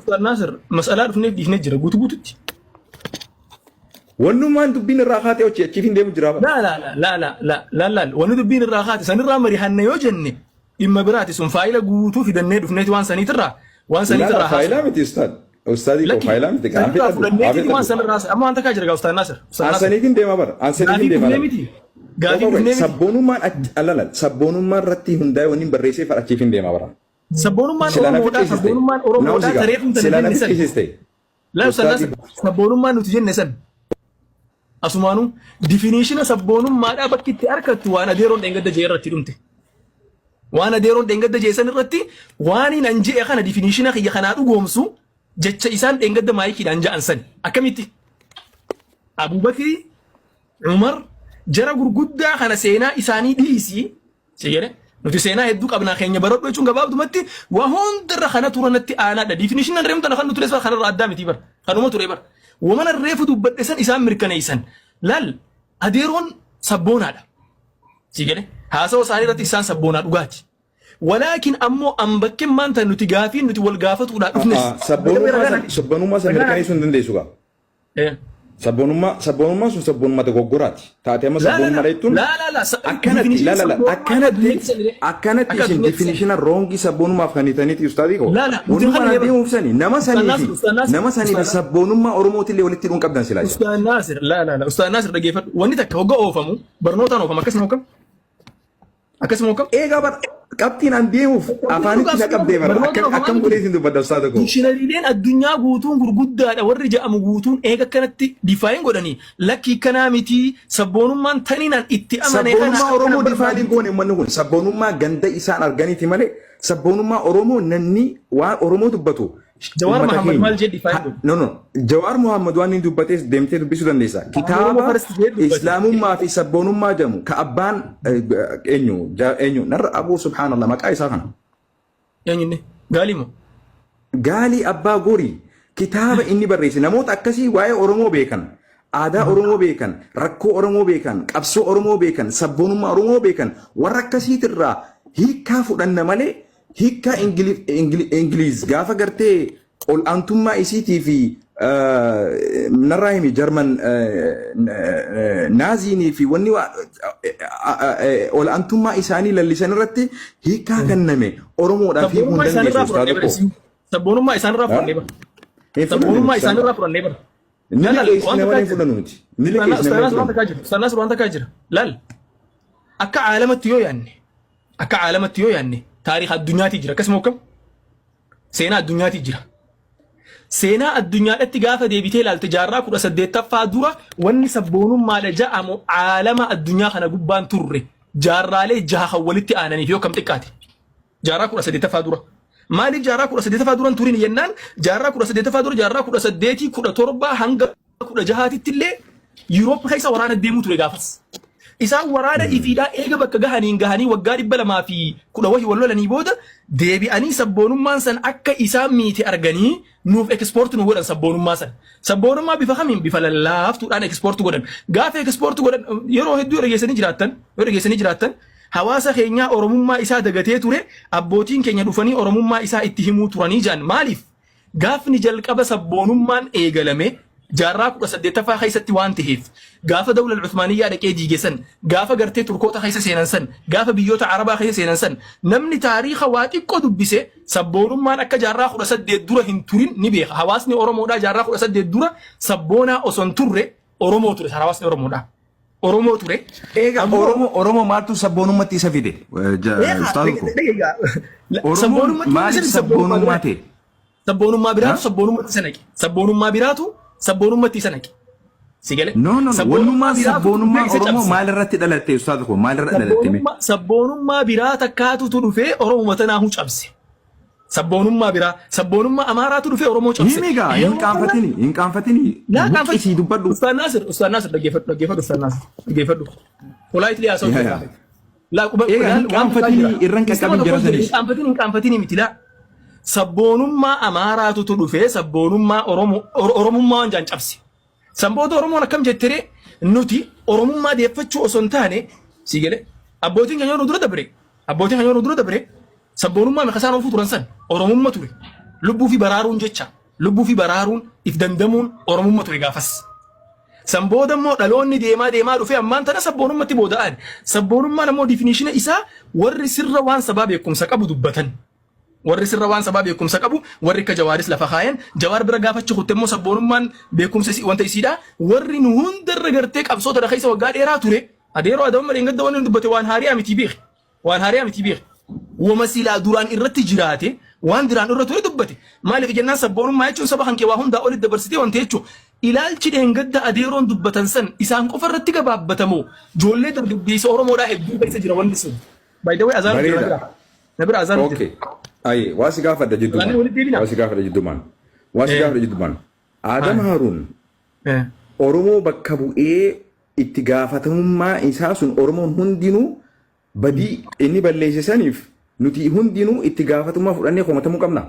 Ustaad Naasir mas'alaa dhufneef dhiifnee jira guutuu guututti. Wannummaan dubbiin irraa kaatee hojii achiif hin deemu jira. Laa laa laa laa laa laa laa laa wanni dubbiin irraa kaate sanirraa mari'anna yoo jenne dhimma biraati sun faayila guutuu fidannee dhufneeti waan saniitirraa waan saniitirraa Laa faayilaa miti ustaad. Ustaadii koo Lakki faayilaa miti gaa sanirraa fixadhu. fudhanneeti waan sanirraa amma waan takkaa jira gaa Ustaad Naasir. Ustaad Naasir. Ansaniitiin deema bara. Ansaniitiin Gaafii deema dhufnee bara. miti. Gaafii dhufnee miti. Sabboonummaan alala sabboonummaan irratti hundaa'e wanni barreessee fadhachiif hin deema bara. Sabboonummaan Sila na Oromoodhaa ficcisiiste. sabboonummaan Oromoodhaa tareefum tana Sila na jenne san. ficcisiiste. Laa Ustaad Naasir sabboonummaan nuti jenne san. Asumaanuu definition sabboonummaadhaa bakki itti argattu waan adeeroon dheengadda jee irratti dhumte. Waan adeeroon dheengadda jee san irratti waan hin an je'e kana definition kiyya kanaa dhugoomsu jecha isaan dheengadda maayikiidhaan ja'an sani. Akkamitti? Abubakrii, Umar, jara gurguddaa kana seenaa isaanii dhiisii si jedhe nuti seenaa hedduu qabnaa keenya baradhu jechuun gabaabdumatti waa hundarra kana tura natti aanaadha. Definition reemu tana kan nu tures kanarra addaa miti bar. Kanuma ture bar. Wamana reefu dubbadhe san isaan mirkaneessan. Laal adeeroon sabboonaadha. Si jedhe haasawa isaanii irratti isaan sabboonaa dhugaati. Walaakin ammoo an bakkeen maanta nuti gaafiin nuti wal gaafatuudhaa dhufnes. Sabboonummaa san mirkaneessuu hin dandeessu gaa. Sabboonummaa sun sabboonummaa dogoggoraati. Taatee amma sabboonummaa jechuun akkanatti la la la akkanatti akkanatti isin definition wrongii sabboonummaaf kan hiitaniiti ustaadii koo. Wanummaan adeemuuf sani nama sanii fi nama sanii fi sabboonummaa Oromootillee walitti hidhuun qabdan silaa. Ustaad Naasir la la la Ustaad Naasir dhaggeeffadhu wanni takka hogga oofamu barnootaan oofama akkasuma hoggam akkasuma hoggam. Eegaa bar qabxiin an deemuuf afaanitti na qabdee bara akkam godhee isin dubbadha ustaada koo. Dictionaryleen addunyaa guutuun gurguddaadha warri ja'amu guutuun eega akkanatti define godhanii lakkii kanaa miti sabboonummaan taniinaan itti amane kana Sabboonummaa Oromoo define hin goone uummanni kun sabboonummaa ganda isaan arganiiti malee sabboonummaa Oromoo namni waan Oromoo dubbatu Jawaar uummata Mohammad keenya. maal jedhi define godhe? No, no. Jawaar Mohammad waan inni dubbates deemtee dubbisuu dandeessa. Oromoo Kitaaba first jedhee dubbate. Islaamummaa fi sabboonummaa jedhamu ka abbaan eenyu eenyu narra abuu subhaanallah maqaa isaa kana. Eenyunni? Gaalii moo? Gaalii Abbaa Gorii kitaaba inni barreesse namoota akkasii waa'ee Oromoo beekan, aadaa Oromoo beekan, rakkoo Oromoo beekan, qabsoo Oromoo beekan, sabboonummaa Oromoo beekan warra akkasiitirraa hiikkaa fudhanna malee hiikkaa Ingiliiz gaafa gartee ol'aantummaa isiitii fi narraa himi Jarman naaziinii fi wanni ol'aantummaa isaanii lallisan irratti hiikkaa kenname Oromoodhaaf hiikuu Sabboonummaa hin isaanirraa dandeessu fudhannee ustaaza bara koo. isiin. Sabboonummaa isaanirraa fudhannee bara. Hin fudhanne Sabboonummaa nuti isaanirraa fudhannee bara. Ni Laal liqeessine waan malee takkaa hin fudhannu nuti. Ni liqeessine malee hin Ustaanaas waan fudhannu. takkaa jira. Ustaanaas waan takkaa jira. Laal akka caalamatti yoo yaanne akka caalamatti yoo yaanne taariika addunyaatii jira akkasuma akkam seenaa addunyaatii jira. Seenaa addunyaadhatti gaafa deebitee ilaalte jaarraa 18ffaa dura wanni sabboonummaadha ja'amu caalama addunyaa kana gubbaan turre jaarraalee jaha kan walitti aananiif yoo kam xiqqaate. Jaarraa 18ffaa dura. Maaliif jaarraa 18ffaa dura hin turin jennaan jaarraa 18ffaa dura jaarraa 18 17 hanga 16tti illee Yuuroop keessa waraana deemuu ture gaafas. Isaan waraana ifiidhaa eega bakka gahaniin gahanii waggaa 210 wahii wal lolanii booda deebi'anii sabboonummaan san akka isaan miite arganii nuuf export nu godhan sabboonummaa san. Sabboonummaa bifa kamiin bifa lallaaftuudhaan export godhan. Gaafa export godhan yeroo hedduu yoo dhageessanii jiraattan hawaasa keenyaa Oromummaa isaa dagatee ture abbootiin keenya dhufanii Oromummaa isaa itti himuu turanii jedhan maaliif? Gaafni jalqaba sabboonummaan eegalame jaarraa 18ffaa keessatti waan ta'eef gaafa dawla Uthmaaniyyaa dhaqee diige san gaafa gartee Turkoota keessa seenan san gaafa biyyoota Arabaa keessa seenan san namni taariika waa xiqqoo dubbise sabboonummaan akka jaarraa 18 dura hin turin ni beeka. Hawaasni Oromoodhaa jaarraa 18 dura sabboonaa osoo hin turre Oromoo ture hawaasni Oromoodhaa. Oromoo ture. Eega Oromoo maaltu sabboonummaatti isa fide? Ustaaza koo. Oromoon maaliif sabboonummaa ta'e? Sabboonummaa biraatu sabboonummaatti isa naqe. Sabboonummaa biraatu sabboonummaatti isa naqe. Si galee? No, no, no. Wannummaan sabboonummaa Oromoo maalirratti dhalatte ustaaza koo? Maalirratti dhalatte mee? Sabboonummaa biraa takkaatutu dhufee Oromoo tanaahu cabse. Sabboonummaa biraa sabboonummaa Amaaraatu dhufee Oromoo cabse. Himi gaa hin qaanfatini hin qaanfatini. Laa Buqqisii dubbadhu. Ustaad Naasir Ustaad Naasir dhaggeeffadhu dhaggeeffadhu Ustaad Naasir dhaggeeffadhu. Politely haasa'u Yaa, yaa. Laa quba Egaa hin qaanfatini irran qaqqabin jara sanis. Hin qaanfatini hin qaanfatini miti laa. Sabboonummaa Amaaraatutu dhufee sabboonummaa Oromoo Oromummaa waan jaan cabse. Sanboota Oromoon akkam jettiree nuti Oromummaa deeffachuu osoo hin taane si galee abbootiin keenya yeroo dura dabre abbootiin keenya yeroo dura dabre sabboonummaa meeqa isaan oofuu turan san Oromummaa ture. Lubbuu fi baraaruun jecha, lubbuu fi baraaruun, if dandamuun Oromummaa ture gaafas. San booda immoo dhaloonni deemaa deemaa dhufee ammaan tana sabboonummaatti booda'an. Sabboonummaan ammoo definition isaa warri sirra waan sabaa beekumsa qabu dubbatan. Warri sirra waan sabaa beekumsa qabu, warri akka Jawaaris lafa kaayan, Jawaar bira gaafachi kutte immoo sabboonummaan beekumsa wanta isiidha. Warri nu hundarra gartee qabsoo tana keessa waggaa dheeraa ture. Adeeroo Adamma dheengadda wanni dubbate waan haariyaa miti beeki. Waan haariyaa miti beeki. Wama silaa duraan irratti jiraate, waan duraan irra ture dubbate. Maaliif jennaan, sabboonummaa jechuun saba kan kee waa hundaa olitti dabarsitee wanta jechuun ilaalchi dheengadda adeeroon dubbatan san isaan qofa irratti gabaabbatamoo ijoollee dargaggeessa Oromoodhaa hedduu keessa jira wanti sun. By the way, azaan jira. Bareeda. Na bira azaan jira. Okay. Ayi, waa si gaafadha jiddumaan. Walitti deebinaa? Waa si gaafadha jiddumaan. Waa si gaafadha jiddumaan. Adam Haruun Oromoo bakka bu'ee itti gaafatamummaa isaa sun Oromoon hundinuu badii inni balleesse saniif nuti hundinuu itti gaafatamummaa fudhannee komatamuu qabna.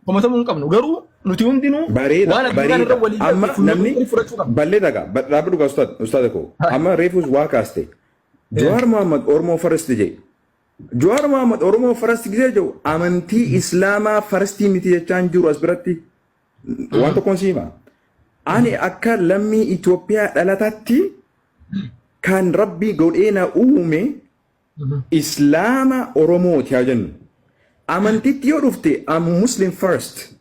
Komatamuu hin qabnu, garuu nuti hundinuu Bareeda, waan addunyaan bareeda. irra walii Amma galte namni fudhachuu qabna. ballee dhagaa dhaabbadhu gaa, ustaada koo. Amma reefus waa kaaste. Jawaar Mohammad Oromoo first jedhe. Jawaar Mohammad Oromoo first gisee jedhu amantii Islaamaa first miti jechaan jiru as biratti. Waan tokkoon si hima. Ani akka lammii Itoophiyaa dhalataatti kan Rabbi godhee na uume Islaama Oromooti haa jennu. Amantitti yoo dhufte, I'm Muslim first.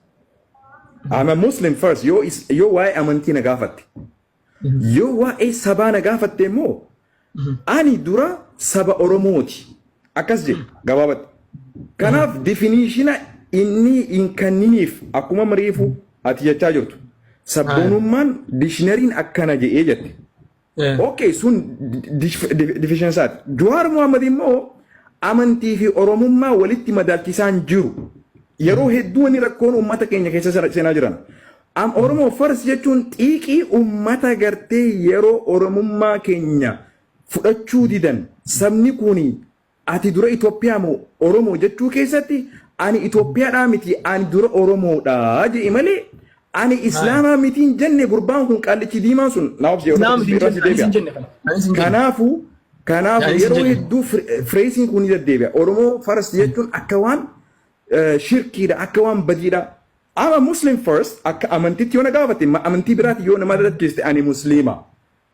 I'm a Muslim first yoo waa'ee amantii na gaafatte. Yoo waa'ee sabaa na gaafatte immoo ani dura saba Oromooti. Akkas jedhe gabaabatti. Kanaaf definition inni hin kenniniif akkuma mariifu ati jechaa jirtu. Sabboonummaan dictionaryn akkana jedhee jette. Okay, sun definition isaati. Jawaar Mohaammed immoo amantii fi Oromummaa walitti madaalchisaan jiru. Yeroo hedduu wanni rakkoon uummata keenya keessa seenaa jiran. Am Oromoo first jechuun xiiqii uummata gartee yeroo Oromummaa keenya fudhachuu didan, sabni kuni ati dura Itoophiyaa moo Oromoo jechuu keessatti ani Itoophiyaadhaa miti, ani dura Oromoodha jedhe malee ani Islaamaa miti hin jenne. Gurbaan kun qaallichi diimaan sun naa obsi, yeroo Islaama tokko miti hin irra si jenne, anis hin deebi'a. jenne kana. Anis hin jenne. Kanaafuu Anis hin yeroo jenne. hedduu phraseiin kun ni deddeebi'a. Oromoo first jechuun akka waan shirkiidha, akka waan badiidha. Ama Muslim first akka amantitti yoo na gaafate, amantii biraati yoo nama irratti ani Musliima.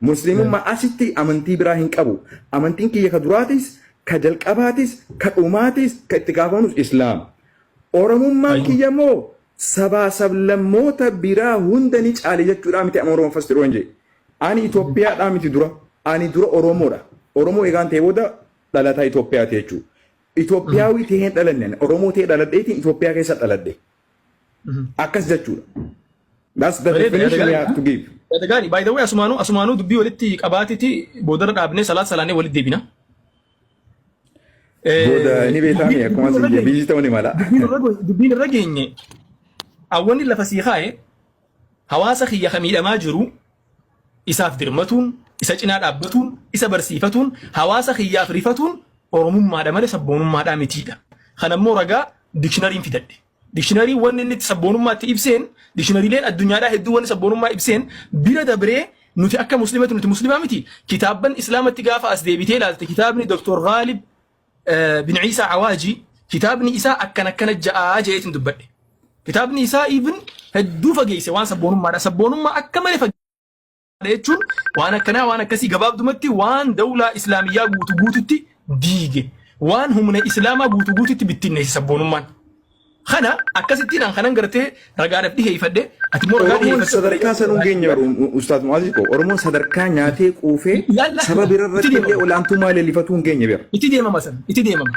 Musliimummaa asitti amantii biraa hin qabu. Amantiin kiyya ka duraatis, ka jalqabaatis, ka dhumaatis, ka itti gaafamus Islaama. Oromummaan kiyya immoo sabaa sablammoota biraa hunda ni caale jechuudha miti amma Oromoo first yeroo hin jedhe. Ani Itoophiyaadhaa miti dura. Ani dura Oromoodha. Oromoo egaan ta'e booda dhalataa Itoophiyaati jechuudha. Itoophiyaawii ta'ee hin dhalanne. Oromoo ta'ee dhaladheetiin Itoophiyaa keessa dhaladhe. Akkas jechuudha. That's the Bareeda, yaada definition you have to give. Yaada gaarii. By the way, asumaanuu dubbii walitti qabaatiti boodarra dhaabnee salaat salaannee walitti deebina. Booda ni beekami, akkuma isin busy ta'uu ni mala. Dubbiin irra geenye, awwanni lafa sii kaa'e, hawaasa kiyya ka miidhamaa jiru isaaf dirmatuun, isa cinaa dhaabbatuun, isa barsiifatuun, hawaasa kiyyaaf rifatuun Oromummaadha malee sabboonummaadhaa mitiidha. Kana immoo ragaa dictionaryn fidadhe. Dictionary wanni inni itti sabboonummaatti ibseen, dictionaryleen addunyaadhaa hedduu wanni sabboonummaa ibseen bira dabree, nuti akka muslimatti, nuti muslimaa miti, kitaabban islaamatti gaafa as deebitee ilaalte, kitaabni Dr. Ghalib bin Isa Awaaji kitaabni isaa akkana akkana ja'aa jeetiin dubbadhe. Kitaabni isaa even hedduu fageesse waan sabboonummaadha. Sabboonummaa akka malee fageesse jechuun waan akkanaa, waan akkasii, gabaabdumatti waan dawlaa islaamiyyaa guutu guututti diige. Waan humna islaamaa guutu guututti bittinneesse sabboonummaan. Kana akkasittiin an kanan gartee ragaadhaaf dhiheeffadhe, ati immoo ragaa Oromoon dhiheeffatte. sadarkaa sanuun geenye baru, Ustaaz Mu'aazii ko. Oromoon sadarkaa nyaatee quufee Yalla, saba bira itti irratti illee deemama. olaantummaa leellifatuu hin geenye bira. Itti deemama san, itti deemama.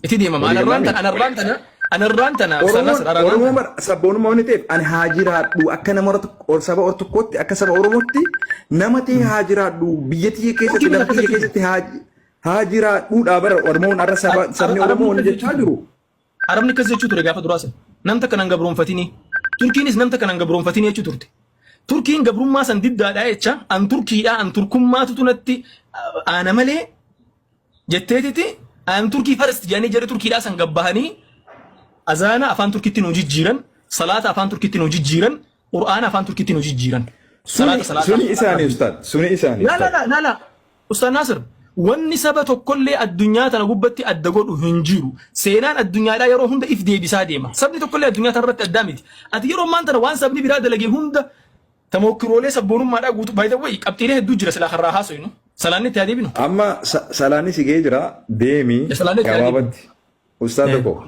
Itti deemama. Walii Anarraan gallaan tana, anarraan tana, anarraan tana, Oromoon sanas anarraan Oromoon tana. bara sabboonummaa waan ta'eef ani haa jiraadhu, akka nama saba tokkootti, akka saba Oromootti nama ta'e haa jiraadhu, biyya tiyya keessatti, Turkiin lafa akkas tiyya keessatti haa jiraadhuudha bara Oromoon har'a saba sabni Oromoo wanni jechaa jiru. Arabni akkas jechuu ture gaafa duraa sana. Namta kanan gabroonfatini. Turkiinis namta kanan gabroonfatini jechuu turte. Turkiin gabrummaa san diddaadha jecha, an Turkiidha, an Turkummaatu tunatti aana malee jetteetiti, an Turkii first jedhanii jarri Turkiidhaa san gabbahanii azaana afaan Turkitti nu jijjiiran, salaata afaan Turkitti nu jijjiiran, Qur'aana afaan Turkitti nu jijjiiran. Suni Salaata suni isaanii, ustaad, suni isaanii, La la ustaad. la la la. Ustaad Naasir, Wanni saba tokkollee addunyaa tana gubbatti adda godhu hin jiru. Seenaan addunyaadhaa yeroo hunda if deebisaa deema. Sabni tokkollee addunyaa tana irratti addaa miti. Ati yeroo ammaan tana waan sabni biraa dalage hunda tamookiroolee sabboonummaadhaa guutuu, by the way, qabxiilee hedduu jira silaa karraa haasoynu. Salaanni itti haa deebinu. Amma salaanni si ga'ee jira, deemi. Salaanni itti haa deebinu. Gabaabatti. Ustaaza koo,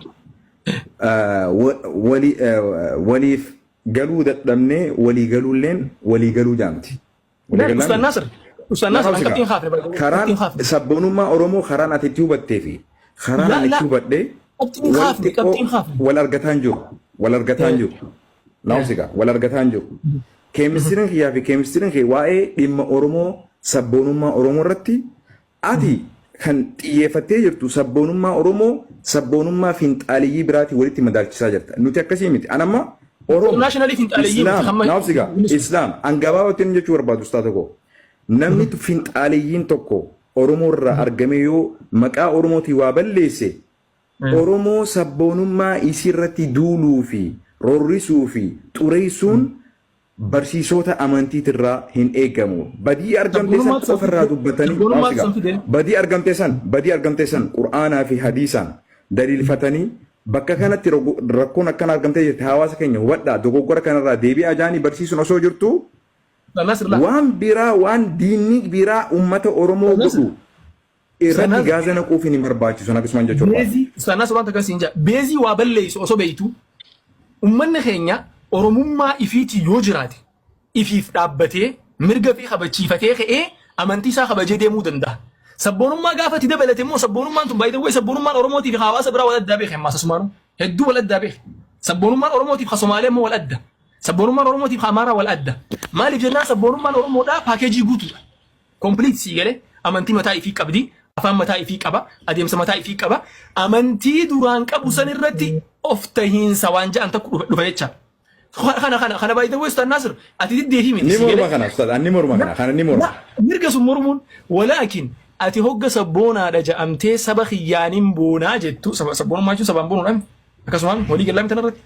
waliif galuu dadhabnee walii galuulleen walii galuu jaamti. Walii Ustaz galaan Nasir, Ustaz Nasir, an qabxiin kaafne bara. Karaan Qabxiin kaafne. sabboonummaa Oromoo karaan ati itti hubattee fi karaan La ani la itti hubadhee qabxiin wal kaafne, xiqqoo qabxiin kaafne. wal argataa hin jiru. Wal argataa hin jiru. Naawsiga wal argataa hin jiru. Keemistiriin kiyyaa fi keemistiriin kee waa'ee dhimma Oromoo, sabboonummaa Oromoo irratti ati kan xiyyeeffattee jirtu sabboonummaa Oromoo sabboonummaa finxaaliyyii biraatiin walitti madaalchisaa jirta. Nuti akkasii miti. An amma Oromo, Nationally finxaaleyyii miti Islaam, hamma naawsiga, Islaam, an gabaabatti inni jechuu barbaadu, ustaata koo. Namni finxaaliyyiin tokko Oromoo irraa argame yoo maqaa Oromootiin waa balleesse, Oromoo sabboonummaa isii irratti duuluu fi roorrisuu fi xureessuun barsiisota amantiitirraa hin eegamu. Badii argamte san Sabboonummaatu san qofarraa fide. dubbatanii Sabboonummaatu naawsiga. san fide. Badii argamte san Qur'aanaa fi hadiisaan daliilfatanii bakka kanatti rakkoon akkana argamtee jirti, hawaasa keenya hubadhaa, dogoggora kanarraa deebi'aa jaanii barsiisuun osoo jirtu Ustaz Nasir la. waan biraa, waan diinni biraa ummata Oromoo Ustaz Nasir. godhu irratti Nasir. gaaza naquuf hin barbaachisu, akkasumaan jechuu barbaada. Beezii, Ustaz Nasir, waan takka siin jaa. Beezii waa balleessu osoo beeytu, ummanni keenya Oromummaa ifiitii yoo jiraate ifiif dhaabbatee mirga fi kabachiifatee ka'ee amantii isaa kabajee deemuu danda'a. Sabboonummaa gaafa itti dabalate immoo, sabboonummaan tun baay'ee sabboonummaan Oromootii fi hawaasa biraa wal addaa beeke ammaas asumaanuu hedduu wal addaa beeke. Sabboonummaan Oromootiif ka Somaalee immoo wal adda. Sabboonummaan Oromootiif ka Amaaraa wal adda. Maaliif jennaan, sabboonummaan Oromoodhaa package guutuudha. Complete sii galee, amantii mataa ifii qabdi, afaan mataa ifii qaba, adeemsa mataa ifii qaba. Amantii duraan qabu san irratti of tahiinsa waan ja'an tokko dhufa jecha. Kana baay'ee Ustaz Nasir, ati diddeefi miti Ni sii morma galee. kana, ustaad, ani morma kana, kana ni morma. Mirga sun mormuun walaakin ati hogga sabboonaadha ja'amtee saba kiyyaaniin boonaa jettu, sabboonummaa jechuun sabaan boonuudhaan akkasumaan walii galaa miti irratti.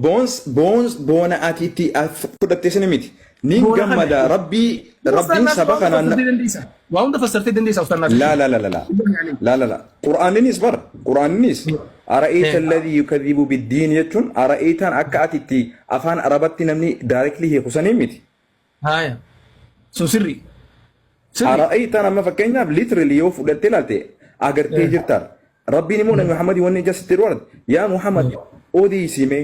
Boons boons boona ati itti fudhatte sini miti. Nin Boona kana. gammada rabbii rabbiin saba kanaan. Waa hunda fassartee dandeessa, Ustaz Nasir. لا لا لا لا لا لا لا لا، qur'aaninis bar qur'aaninis أرأيت الذي يكذب بالدين jechuun ara'eetaan akka ati itti afaan Arabatti namni directly hiiku sanii miti. Haaya. Sun sirri. Sirri. Ara'eetaan amma fakkeenyaaf literally yoo fudhattee ilaalte agartee jirta. Rabbiin immoo Nabi Muhammad wanni ija sitti dhuwaate, yaa Muhammad, odeessime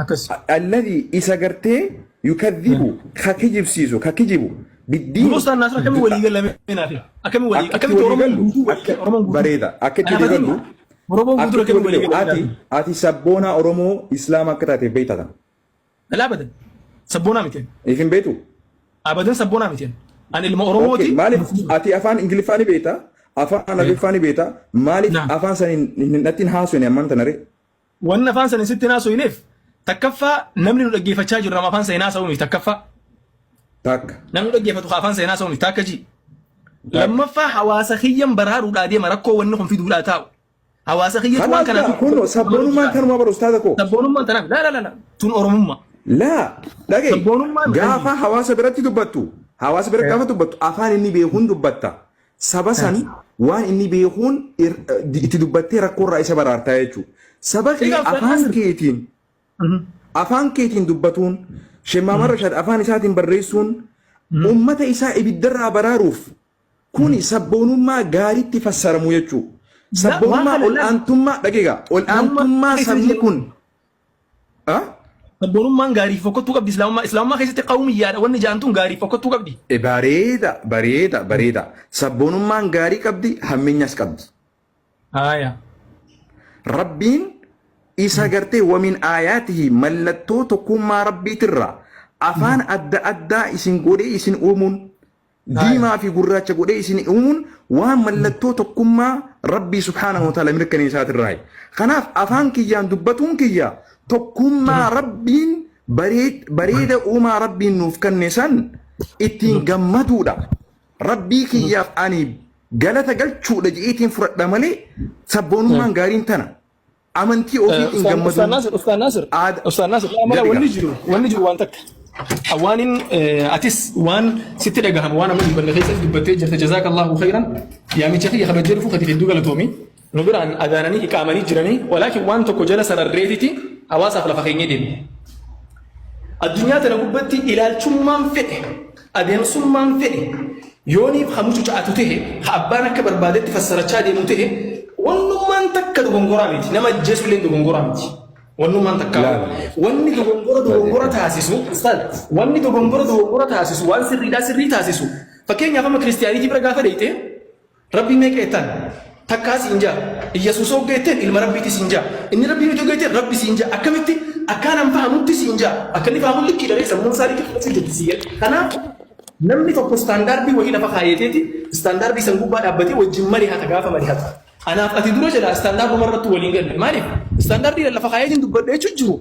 Akkas. الذي isa gartee يكذب ka kijibsiisu, ka kijibu بالدين. Duuba Ustaz Nasir, akkamii walii galame naaf? Akkamii walii Akkatti akkamitti walii Oromoon gallu guutuu akka Oromoon guutuu bareeda akkatti walii gallu. Oromoon guutuu Akkatti akkamii walii walii gallu, galame? ati sabboonaa Oromoo Islaama akka taate beekta tan. Laa, abadan. Sabboonaa miti. If hin beektu? Abadan, sabboonaa miti. Ani ilma Okay, Oromooti. maaliif ati afaan Ingiliffaa ni beekta, afaan Arabiffaa ni beekta, maaliif afaan san hin natti haasofne ammaan tana ree? Wanni afaan sana sitti haasofneef, takkaffaa, namni nu dhaggeeffachaa jiru nama afaan sana haasa'u miti takkaffaa. Takka. Namni nu dhaggeeffatu afaan sana haasa'u miti takka ji. Lammaffaa, hawaasa kiyyan baraaruudhaa deema, rakkoo wanni kun fiduudhaa taa'u. Hawaasa kiyyatu waan Kanaaf kanaaf. kunoo sabboonummaan kanuma bara, ustaaza koo. Sabboonummaan tanaaf laa laa laa tun Oromummaa. Laa, dhaga'i, Sabboonummaan gaafa hawaasa biratti dubbattu, hawaasa biratti gaafa dubbattu afaan inni beekuun dubbatta. Saba san waan inni beekuun itti dubbattee rakkoorraa isa baraartaa jechuudha. Saba kee Egaa afaan keetiin dubbatuun, Sheek Rashaad afaan isaatiin barreessuun ummata isaa ibiddarraa baraaruuf, kuni sabboonummaa gaariitti fassaramu jechuudha. Sabboonummaa waan kana ol'aantummaa, dhageega, ol'aantummaa sabni kun. Ah? Sabboonummaan gaarii fi fokkottuu qabdi Islaamummaa. Islaamummaa keessatti qawmiyyaadha wanni jaantuun gaarii fi fokkottuu qabdi. Bareeda, bareeda, bareeda. Sabboonummaan gaarii qabdi, hammeenyas qabdi. Haaya. Rabbiin isa gartee ومن آياته mallattoo tokkummaa rabbiitirraa afaan adda addaa isin godhee isin uumuun, diimaa fi gurraacha godhee isin uumuun waan mallattoo tokkummaa rabbii سبحانه وتعالى mirkaneessaatirraa. Kanaaf afaan kiyyaan dubbatuun kiyya tokkummaa rabbiin bareeda uumaa rabbiin nuuf kenne san ittiin gammaduudha. Rabbii kiyyaaf ani galata galchuudha je'eetiin fudhadha malee sabboonummaan gaariin tana. Amantii ofiitiin Ustaz gammaduun. Nasir, Ustaz Nasir, Aada. Ustaz Nasir, amala Jedhi wanni gaa. jiru, wanni jiru waan takka. Awaanin atis waan sitti dhagahame waan amma dubbanne keessatti dubbattee jirta jazaakallahu khayran yaamicha kiyya kabajjee dhufuu katiif hedduu galatoomi. Nu biraan adaananii iqaamanii jiranii walaakin waan tokko jala sararreetiti hawaasaaf lafa keenyee deemne. Addunyaa tana gubbatti ilaalchummaan fedhe adeemsummaan fedhe yooniif ha mucucaatu tahe ha abbaan akka barbaadetti fassarachaa deemu tahe wannummaan takka dogongoraa miti nama ajjeesullee dogongoraa miti. Wannummaan takka Laala. wanni dogongora dogongora taasisu ustaaz wanni dogongora dogongora taasisu waan sirriidhaa sirrii taasisu fakkeenyaaf amma kiristiyaanitii bira gaafa deeyte rabbii meeqa jettaan takkaa siin jaa Iyyasuus hogga jetteen ilma rabbiiti siin jaa inni rabbii miti hogga jetteen rabbi siin jaa akkamitti akkaan an fahamutti siin jaa akka inni fahamu likkii dharee sammuun isaa likkii fudhachuu jirti sii gala kanaaf namni tokko istaandaardii wayii lafa kaayeteeti istaandaardii san gubbaa dhaabbatee wajjin marihata gaafa marihata Anaaf ati dura jalaa istaandaarduma irratti waliin galle. Maaliif? Istaandaardii lafa kaayeetiin dubbadha jechuun jiru.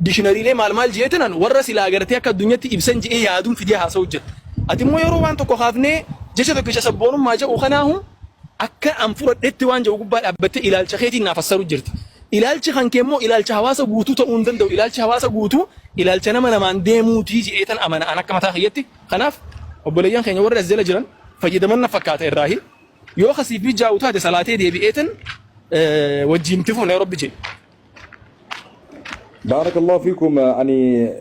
Dishinariilee maal maal jeetinan warra silaa agartee akka addunyatti ibsan je'ee yaaduun fidee haasa'u jira. Ati immoo yeroo waan tokko kaafnee jecha tokkicha sabboonummaa jedhu kanaahu akka an fudhadhetti waan jedhu gubbaa dhaabbattee ilaalcha keetiin naaf fassaru jirti. Ilaalchi kan kee immoo ilaalcha hawaasa guutuu ta'uu hin danda'u. Ilaalchi hawaasa guutuu ilaalcha nama namaan deemuutii je'eetan amana an akka mataa kiyyatti. Kanaaf obboleeyyan keenya warri as jala jiran fayyadaman na fakkaata irraahi. Yoo ka siif mijaa'u taate salaatee deebi'eetan wajjiin itti fufna yoo Rabbi jedhe. Baarakallahu fiikum ani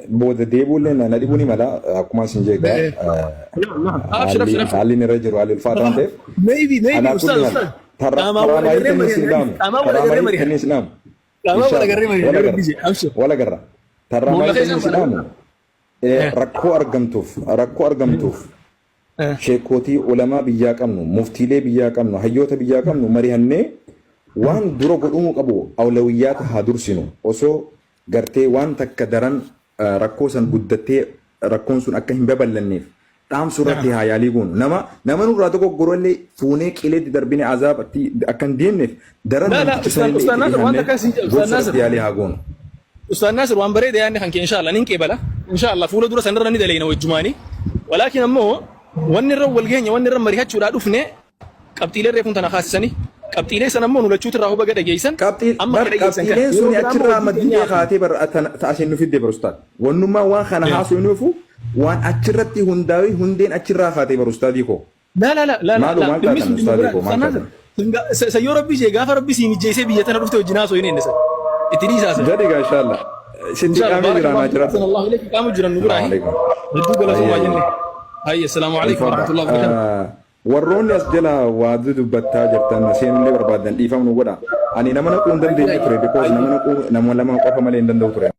booda deebi'uullee na dhibuu ni mala akkuma isin jeegaa Abshir abshir abshir. haalli irra jiru haalli ulfaataa waan ta'eef Maybe maybe alaa ustaz kulli haal ustaz. Qaamaan wal taraa agarree maayii isin mari'anna. dhaamu Qaamaan wal taraa agarree maayii mari'anna. isin dhaamu Qaamaan wal inshallah agarree mari'anna wal yoo agarra Rabbi jedhe abshir. wal agarra tarraa Boolla maayii keessan isin wal dhaamu agarra. rakkoo argamtuuf rakkoo argamtuuf sheekkootii ulamaa biyyaa qabnu, muftiilee biyyaa qabnu, hayyoota biyyaa qabnu marihannee waan dura godhamuu qabu awlawiyyaata haa dursinu. Osoo gartee waan takka daran rakkoo san guddattee rakkoon sun akka hin babal'anneef dhaamsu irratti haa yaalii goonu. Nama nama nurraa dogoggoro illee fuunee qileetti darbine azaabatti akka hin deemneef daran La la namticha ustaz sanillee ustaz itti Nasir waan dhihannee takka siin jedha ustaz gorsa Nasir. irratti yaalii haa goonu. Ustaaz Naasir waan bareeda yaadni kan kee inshallah nin qeebala inshallah fuula dura sanirra ni daleeyna wajjumaani walaakin ammoo wanni irra wal geenya wanni irra mari'achuudhaa dhufne qabxiilee reefuun tana kaasisanii qabxiilee san ammoo nu lachuutu irraa hubaga dhageeysan Qabxii amma bar ka dhageeysan kana qabxiileen yeroo suni biraa ammoo achirraa wajjin madditee keenya kaatee bar ta'asiin nu fidde bar ustaad. Wannummaa waan kana haasofnuufu waan achirratti hundaa'ee hundeen achirraa kaatee bar ustaadii koo. La la la la la Maaloo la maal dhimmi taatan sun dhimma ustaadii biraati. koo maal Ustaaz Naasir taatan? sayyoo rabbi ishee gaafa rabbi sii mijjeessee biyya tana dhufte wajjin haasoo hin enne itti dhiisaa san. Jedhi gaa inshallah. Sitti Inshallah qaamee jira naa barakallahu jiraadhu. ahsanallahu ilayk qaamu jiran nu Salaamu biraahi. alaikum. Hedduu galatoomaa Ayyee. jenne. Hayya assalaamu alaikum Ulfaadha. warahmatullahi wabarakatuh. Warroonni as jala waa dudubbattaa jirtan seenullee barbaadan dhiifama nu godha. Ani nama naquu hin dandeenye ture because nama naquu nama lama qofa malee hin danda'u ture.